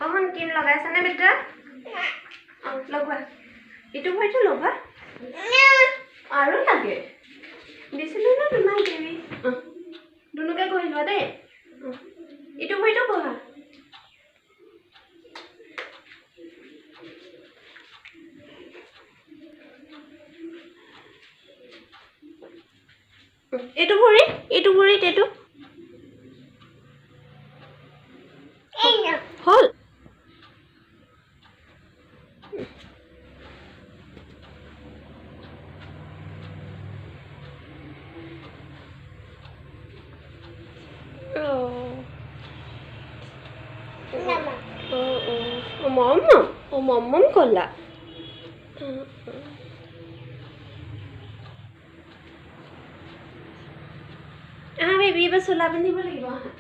অহন cream লগাইছানে বেটা? অঁ, লগোৱা। ইটো ভৰিটো লগোৱা। আৰু লাগে, দিছিলোঁ ন তোমাক দেৱী। অঁ, দুনুকে ঘঁহি লোৱা দেই। অঁ, ইটো ভৰিটো ঘঁহা। এইটো ভৰি, এইটো ভৰিত এইটো হ'ল। অঁ, মম মম, অঁ, মম মম ক'লা। আহা বেবী, এইবাৰ চোলা পিন্ধিব লাগিব। আহা।